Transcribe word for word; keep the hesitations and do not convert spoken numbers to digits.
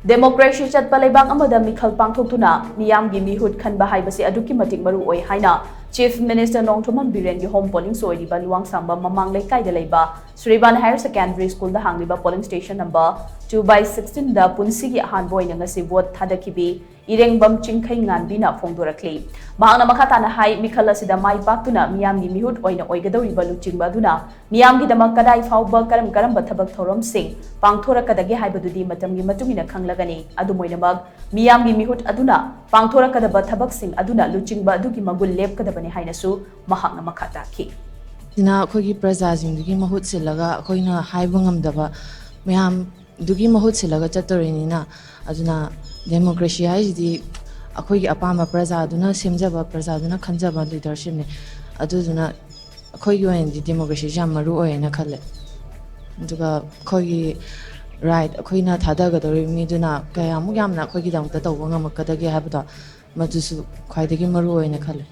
Democracy ꯆꯠꯄ ꯂꯩꯕꯥꯛ ꯑꯃꯗ ꯃꯤꯈꯜ ꯄꯥꯡꯊꯣꯛꯇꯨꯅ ꯃꯤꯌꯥꯝꯒꯤ ꯃꯤꯍꯨꯠ ꯈꯟꯕ ꯍꯥꯏꯕꯁꯤ ꯑꯗꯨꯛꯀꯤ ꯃꯇꯤꯛ ꯃꯔꯨ ꯑꯣꯏ ꯍꯥꯏꯅ Chief Minister Nongthombam ꯕꯤꯔꯦꯟꯒꯤ home polling ꯑꯣꯏꯔꯤꯕ ꯂꯨꯋꯥꯡꯁꯥꯡꯕꯝ ꯃꯃꯥꯡ ꯂꯩꯀꯥꯏꯗ ꯂꯩꯕ ꯁ꯭ꯔꯤꯕꯥꯟ Higher Secondary Schoolꯗ ꯍꯥꯡꯂꯤꯕ polling station number two by sixteenꯗ ꯄꯨꯟꯁꯤꯒꯤ ꯑꯍꯥꯟꯕ ꯑꯣꯏꯅ ꯉꯁꯤ vote ꯊꯥꯗꯈꯤꯕꯤ ꯏꯔꯦꯡꯕꯝ ꯆꯤꯡꯈꯩ ꯉꯥꯟꯕꯤꯅ ꯐꯣꯡꯗꯣꯔꯛꯂꯤ꯫ ꯃꯍꯥꯛꯅ ꯃꯈꯥ ꯇꯥꯅ ꯍꯥꯏ, ꯃꯤꯈꯜ ꯑꯁꯤꯗ ꯃꯥꯏ ꯄꯥꯛꯇꯨꯅ ꯃꯤꯌꯥꯝꯒꯤ ꯃꯤꯍꯨꯠ ꯑꯣꯏꯅ ꯑꯣꯏꯒꯗꯧꯔꯤꯕ ꯂꯨꯆꯤꯡꯕ ꯑꯗꯨꯅ ꯃꯤꯌꯥꯝꯒꯤꯗꯃꯛ ꯀꯗꯥꯏ ꯐꯥꯎꯕ ꯀꯔꯝ ꯀꯔꯝꯕ ꯊꯕꯛ ꯊꯧꯔꯝꯁꯤꯡ ꯄꯥꯡꯊꯣꯔꯛꯀꯗꯒꯦ ꯍꯥꯏꯕꯗꯨꯗꯤ ꯃꯇꯝꯒꯤ ꯃꯇꯨꯡ ꯏꯟꯅ ꯈꯪꯂꯒꯅꯤ꯫ ꯑꯗꯨꯝ ꯑꯣꯏꯅꯃꯛ, ꯃꯤꯌꯥꯝꯒꯤ ꯃꯤꯍꯨꯠ ꯑꯗꯨꯅ ꯄꯥꯡꯊꯣꯔꯛꯀꯗꯕ ꯊꯕꯛꯁꯤꯡ ꯑꯗꯨꯅ ꯂꯨꯆꯤꯡꯕ ꯑꯗꯨꯒꯤ ꯃꯒꯨꯟ ꯂꯦꯞꯀꯗꯕꯅꯤ ꯍꯥꯏꯅꯁꯨ ꯃꯍꯥꯛꯅ ꯃꯈꯥ ꯇꯥꯈꯤ꯫ ꯁꯤꯅ ꯑꯩꯈꯣꯏꯒꯤ ꯄ꯭ꯔꯖꯥꯁꯤꯡꯗꯨꯒꯤ ꯃꯍꯨꯠ ꯁꯤꯜꯂꯒ ꯑꯩꯈꯣꯏꯅ ꯍꯥꯏꯕ ꯉꯝꯗꯕ ꯃꯌꯥꯝꯗꯨꯒꯤ ꯃꯍꯨꯠ ꯁꯤꯜꯂꯒ ꯆꯠꯇꯣꯔꯤꯅꯤꯅ, ꯑꯗꯨꯅ ꯗꯦꯃꯣꯀ꯭ꯔꯦꯁꯤ ꯍꯥꯏꯁꯤꯗꯤ ꯑꯩꯈꯣꯏꯒꯤ ꯑꯄꯥꯝꯕ ꯄ꯭ꯔꯖꯥꯗꯨꯅ ꯁꯦꯝꯖꯕ, ꯄ꯭ꯔꯖꯥꯗꯨꯅ ꯈꯟꯖꯕ ꯂꯤꯗꯔꯁꯤꯞꯅꯤ꯫ ꯑꯗꯨꯗꯨꯅ ꯑꯩꯈꯣꯏꯒꯤ ꯑꯣꯏꯅꯗꯤ ꯗꯦꯃꯣꯀ꯭ꯔꯦꯁꯤꯁꯦ ꯌꯥꯝ ꯃꯔꯨ ꯑꯣꯏꯌꯦꯅ ꯈꯜꯂꯦ꯫ ꯑꯗꯨꯒ ꯑꯩꯈꯣꯏꯒꯤ ꯔꯥꯏꯠ, ꯑꯩꯈꯣꯏꯅ ꯊꯥꯗꯒꯗꯧꯔꯤꯕ ꯃꯤꯗꯨꯅ ꯀꯌꯥꯃꯨꯛ ꯌꯥꯝꯅ ꯑꯩꯈꯣꯏꯒꯤꯗꯃꯛꯇ ꯇꯧꯕ ꯉꯝꯃꯛꯀꯗꯒꯦ ꯍꯥꯏꯕꯗꯣ, ꯃꯗꯨꯁꯨ ꯈ꯭ꯋꯥꯏꯗꯒꯤ ꯃꯔꯨ ꯑꯣꯏꯅ ꯈꯜꯂꯦ꯫